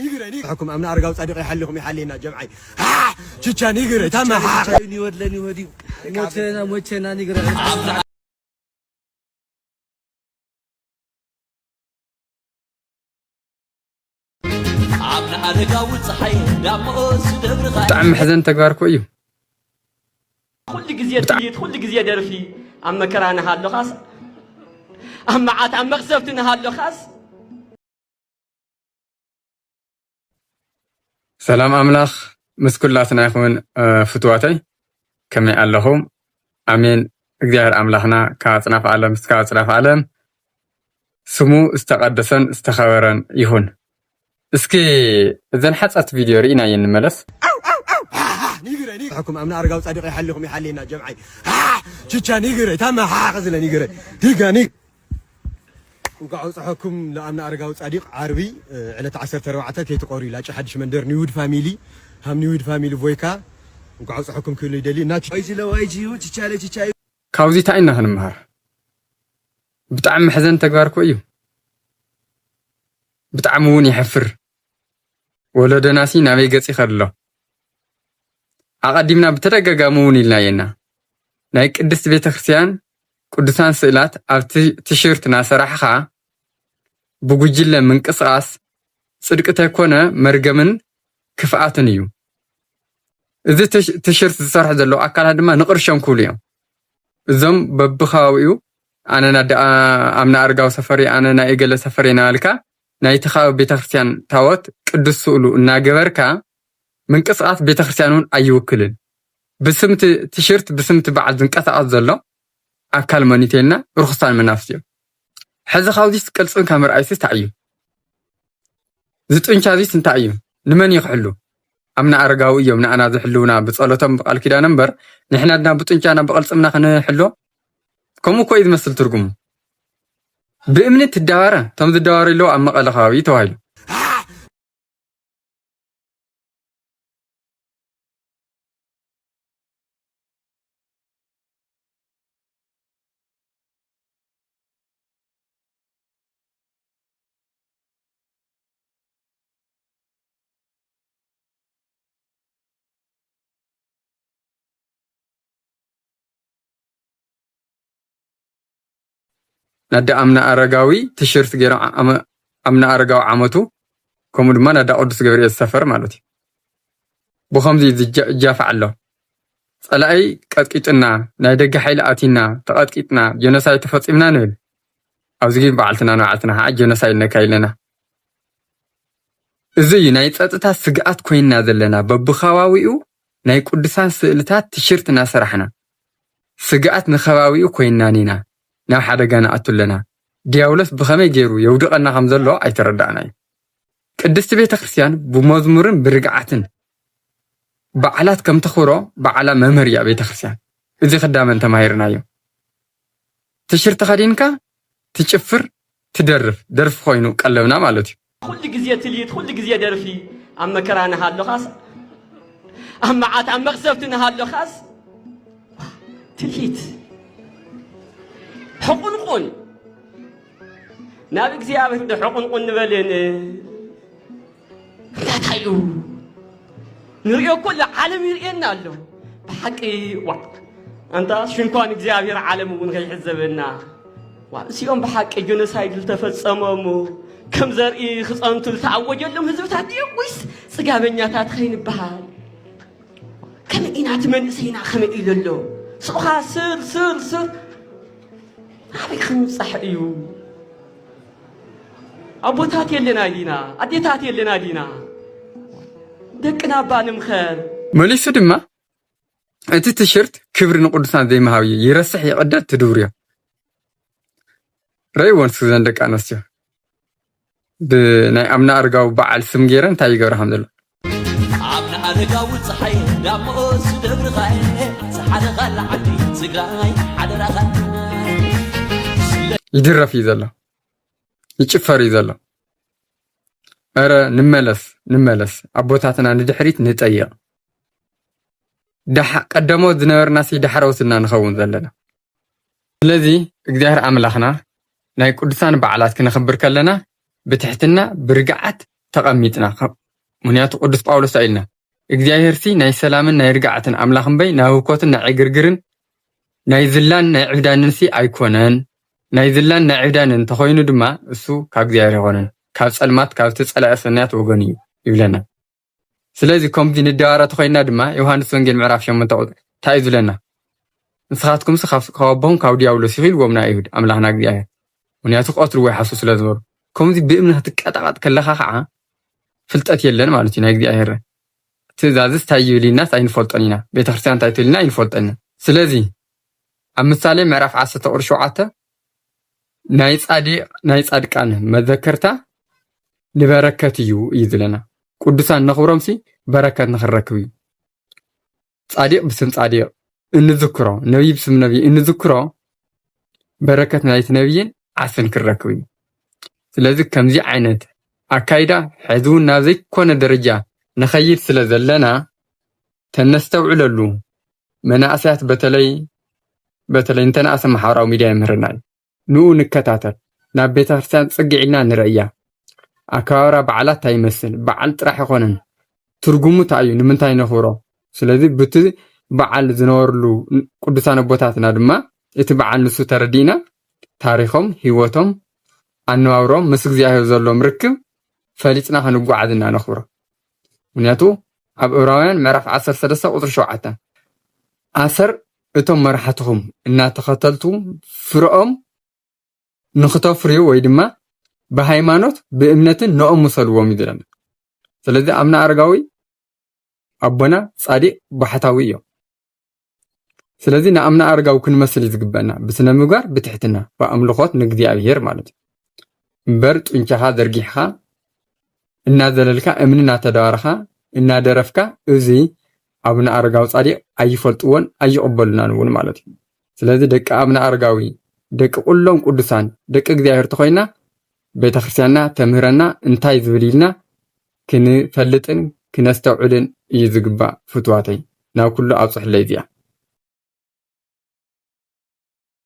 ንግረ ንግረ ሕኩም ኣምና ኣርጋው ጻድቕ ይሓልኹም ይሓልየና ጀምዓይ። ችቻ ንግረ ታማ ሓ ይወድለን ይወድዩ ሞቸና ሞቸና ንግረ ኣብ ንኣረጋዊ ፀሓይ ዳሞ ስደብርኻ ብጣዕሚ መሕዘን ተግባር እኮ እዩ። ኩሉ ግዜ ትልሂት፣ ኩሉ ግዜ ደርፊ። ኣብ መከራ ንሃሎኻስ፣ ኣብ መዓት ኣብ መቕሰፍቲ ንሃሎኻስ፣ ሰላም ኣምላኽ ምስ ኩላትና ይኹን። እ፣ ፍትዋተይ ከመይ ኣለኹም? ኣሜን። እግዚኣብሔር ኣምላኽና ካብ ኣጽናፍ ዓለም እስካብ ኣጽናፍ ዓለም ስሙ ዝተቐደሰን ዝተኸበረን ይኹን። እስኪ እዘን ሓጻት ቪድዮ ርኢናየን ንመለስ። ንግረ ንግረ ሕኩም ኣምና ኣርጋው ጻድቕ ይሓልኹም ይሓልየና ጀምዓይ። ችቻ ንግረ ታማ ሓ ዝለ ንግረ ዲጋ ንግ እንኳዕ ኣውፅሐኩም ለኣምና ኣረጋዊ ጻዲቅ ዓርቢ ዕለት ዓሰርተ ኣርባዕተ ከይትቆሪ ላጭ ሓድሽ መንደር ኒውድ ፋሚሊ ሃም ኒውድ ፋሚሊ ቮይካ እንኳዕ ኣውፅሐኩም ክብል ይደሊ እና ዋይጂ ለዋይጂ እዩ ችቻለ ችቻ እዩ ካብዚ እንታይ ኢና ክንምሃር? ብጣዕሚ መሕዘን ተግባር እኮ እዩ። ብጣዕሚ እውን የሕፍር። ወለዶናሲ ናበይ ገፅ ይኸድ ኣሎ? ኣቐዲምና ብተደጋጋሚ እውን ኢልናዮ ኢና። ናይ ቅድስት ቤተ ክርስቲያን ቅዱሳን ስእላት ኣብ ቲ-፣ ቲሽርት እናሰራሕኻ ብጉጅለ ምንቅስቓስ ጽድቂ ተይኮነ መርገምን ክፍኣትን እዩ። እዚ ትሽ-፣ ቲሽርት ዝሰርሑ ዘለዉ ኣካላት ድማ ንቕርሾም ክብሉ እዮም። እዞም በብኸባቢኡ ኣነ ናዳ ኣምና ኣርጋው ሰፈር እየ፣ ኣነ ናይ እገለ ሰፈር እየ እናበልካ ናይቲ ከባቢ ቤተክርስትያን ታቦት ቅዱስ ስእሉ እናገበርካ ምንቅስቓስ ቤተክርስትያን እውን ኣይውክልን። ብስምቲ ቲሽርት ብስምቲ በዓል ዝንቀሳቐስ ዘሎ ኣካል መን እዩ ተይልና ርኹሳን መናፍስቲ እዮም። ሕዚ ካብዚስ ቅልጽምካ ምርኣይሲ እንታይ እዩ? እዚ ጡንቻ እዚስ እንታይ እዩ? ንመን እዩ ክሕሉ? ኣምና ኣረጋዊ እዮም ንኣና ዝሕልውና ብጸሎቶም ብቃል ኪዳን እምበር ንሕና ድና ብጡንቻና ብቅልጽምና ክንሕሎ? ከምኡ እኮ እዩ ዝመስል ትርጉሙ። ብእምኒ ትዳባረ፣ እቶም ዝዳባሩ ኣለዉ ኣብ መቐለ ከባቢ እዩ ተባሂሉ። ናዳ ኣምና ኣረጋዊ ቲሽርት ገይሮም ኣመ-፣ ኣምና ኣረጋዊ ዓመቱ ከምኡ ድማ ናዳ ቅዱስ ገብርኤል ሰፈር ማለት እዩ። ብኸምዚ ዝጃ-፣ ይጃፋዕ ኣሎ። ጸላኢ ቀጥቂጥና፣ ናይ ደገ ሓይሊ ኣቲና፣ ተቐጥቂጥና፣ ጀኖሳይድ ተፈጺምና ንብል። ኣብዚ ግን በዓልትና ንባዕልትና ከዓ ጀኖሳይድ ነካይድ ኣለና። እዚ እዩ ናይ ጸጥታ ስግኣት ኮይንና ዘለና። በብኸባቢኡ ናይ ቅዱሳን ስእልታት ቲሽርት እናሰራሕና ስግኣት ንኸባቢኡ ኮይንናን ኢና። ናብ ሓደጋ ንኣቱ ኣለና። ዲያብሎስ ብኸመይ ገይሩ የውድቐና ከም ዘሎ ኣይተረዳእናን እዩ። ቅድስቲ ቤተ ክርስቲያን ብመዝሙርን ብርግዓትን በዓላት ከም ተኽብሮ በዓላ መምህር እያ ቤተ ክርስቲያን። እዚ ክዳመን ተማሂርናዮ። ቲሽርት ተኸዲንካ ትጭፍር ትደርፍ ደርፊ ኮይኑ ቀለብና ማለት እዩ። ኩሉ ግዜ ትልሂት፣ ኩሉ ግዜ ደርፊ። ኣብ መከራ ንሃሎኻስ፣ ኣብ መዓት ኣብ መቕሰፍቲ ንሃሎኻስ ትልሂት። ሕቁንቁን ናብ እግዚኣብሔር ዶ ሕቁንቁን ንበልን? እንታይ እዩ ንሪኦ እኮ ኣሎ፣ ዓለም ይርእየና ኣሎ። ብሓቂ ዋ፣ ኣንታ ሽንኳን እግዚኣብሔር ዓለም እውን ከይሕዘበና። ዋ፣ እሲኦም ብሓቂ ጀኖሳይድ ዝተፈጸሞም ከም ዘርኢ ክጸንቱ ዝተኣወጀሎም ህዝብታት ድዮም ወይስ ጽጋበኛታት ከይንበሃል? ከመይ ኢና እቲ መንእሰይና ከመይ ኢሉ ኣሎ? ስቑኻ ስር ስር ስር ኣበይ ክንብጻሕ እዩ? ኣቦታት የለና ዲና? ኣዴታት የለና ዲና? ደቅና እባ ንምኸር። መሊሱ ድማ እቲ ቲሽርት ክብሪ ንቅዱሳን ዘይምሃብ እዩ። ይረስሕ ይቕደድ ትድብርዮ። ረእይወን እስኪ ዘን ደቂ ኣንስትዮ ብናይ ኣምና ኣርጋዊ በዓል ስም ገይረን እንታይ ይገብራ ከም ዘሎ። ኣብ ንኣረጋዊ ፀሓይ ዳሞ ስደብርኻየ ዝሓለኻ ለዓዲ ትግራይ ሓደራኻ ይድረፍ እዩ ዘሎ፣ ይጭፈር እዩ ዘሎ። ኧረ ንመለስ፣ ንመለስ፣ ኣቦታትና ንድሕሪት ንጠይቕ። ዳሕ-፣ ቀደሞት ዝነበርናሲ ዳሕረዎት ኢና ንኸውን ዘለና። ስለዚ እግዚኣብሔር ኣምላኽና ናይ ቅዱሳን በዓላት ክነኽብር ከለና ብትሕትና ብርግዓት ተቐሚጥና። ምክንያቱ ቅዱስ ጳውሎስ ኢልና እግዚኣብሔር ሲ ናይ ሰላምን ናይ ርግዓትን ኣምላኽ እምበይ ናይ ህውኮትን ናይ ዕግርግርን ናይ ዝላን ናይ ዕብዳንን ሲ ኣይኮነን። ናይ ዝላን ናይ ዕብዳንን እንተኾይኑ ድማ እሱ ካብ እግዚኣብሔር ኣይኮነን፣ ካብ ጸልማት ካብቲ ጸላኢ ሰናያት ወገኑ እዩ ይብለና። ስለዚ ከምዚ ንደባራ ተኾይንና ድማ ዮሃንስ ወንጌል ምዕራፍ ሸሞንተ ቁጽሪ እንታይ እዩ ዝብለና? ንስኻትኩምሲ ካብ ኣቦኹም ካብ ዲያብሎስ ኢኹ ኢልዎም ንኣይሁድ ኣምላኽና እግዚኣብሔር። ምክንያቱ ክቐትልዎ ይሓስቡ ስለ ዝበሩ። ከምዚ ብእምነት ክትቀጣቐጥ ከለኻ ከዓ ፍልጠት የለን ማለት እዩ ናይ እግዚኣብሔር። ትእዛዝስ እንታይ ይብል ኢልናስ ኣይንፈልጦን ኢና። ቤተክርስትያን እንታይ ትብል ኢና ኣይንፈልጦን ኢና። ስለዚ ኣብ ምሳሌ ምዕራፍ ዓሰርተ ቁሪ ሸውዓተ ናይ ጻድቅ ናይ ጻድቃን መዘከርታ ንበረከት እዩ እዩ ዝለና። ቅዱሳን ነኽብሮምሲ በረከት ንኽንረክብ እዩ። ጻድቅ ብስም ጻድቅ እንዝክሮ፣ ነቢይ ብስም ነቢይ እንዝክሮ በረከት ናይቲ ነቢይን ዓስብን ክንረክብ እዩ። ስለዚ ከምዚ ዓይነት ኣካይዳ ሕዚ እውን ናብ ዘይኮነ ደረጃ ንኸይድ ስለ ዘለና ተነስተውዕለሉ። መናእሰያት በተለይ በተለይ እንተነኣሰ ማሕበራዊ ሚድያ የምህረና እዩ። ንኡ ንከታተል። ናብ ቤተ ክርስቲያን ጽግዕ ኢልና ንርእያ። ኣከባብራ በዓላት እንታይ ይመስል? በዓል ጥራሕ ይኾነን። ትርጉሙ እንታይ እዩ? ንምንታይ ነኽብሮ? ስለዚ ብቲ በዓል ዝነበርሉ ቅዱሳን ኣቦታትና ድማ እቲ በዓል ንሱ ተረዲእና ታሪኾም፣ ህይወቶም፣ ኣነባብሮም ምስ እግዚኣብሔር ዘለዎም ርክብ ፈሊጥና ክንጓዓዝ ኢና ነኽብሮ። ምክንያቱ ኣብ ዕብራውያን ምዕራፍ ዓሰርተ ሰለስተ ቁጽሪ ሸውዓተ ኣሰር እቶም መራሕትኹም እናተኸተልቱ ፍርኦም ንኽተፍርዩ ወይ ድማ ብሃይማኖት ብእምነትን ንኦም ምሰልዎም እዩ ዝለና። ስለዚ ኣቡነ ኣረጋዊ ኣቦና ጻዲቅ ባሕታዊ እዮም። ስለዚ ንኣቡነ ኣረጋዊ ክንመስል እዩ ዝግበና ብስነ ምግባር ብትሕትና ብኣምልኾት ንእግዚኣብሔር ማለት እዩ። እምበር ጡንቻኻ ዘርጊሕኻ እናዘለልካ እምኒ እናተደባረኻ እናደረፍካ እዚ ኣቡነ ኣረጋዊ ጻዲቅ ኣይፈልጥዎን ኣይቕበሉናን እውን ማለት እዩ። ስለዚ ደቂ ኣቡነ ኣረጋዊ ደቂ ኩሎም ቅዱሳን ደቂ እግዚኣብሔር ተኾይና ቤተክርስትያንና ተምህረና እንታይ ዝብል ኢልና ክንፈልጥን ክነስተውዕልን እዩ ዝግባእ ፍትዋተይ ናብ ኩሉ ኣብፅሕለይ እዚኣ።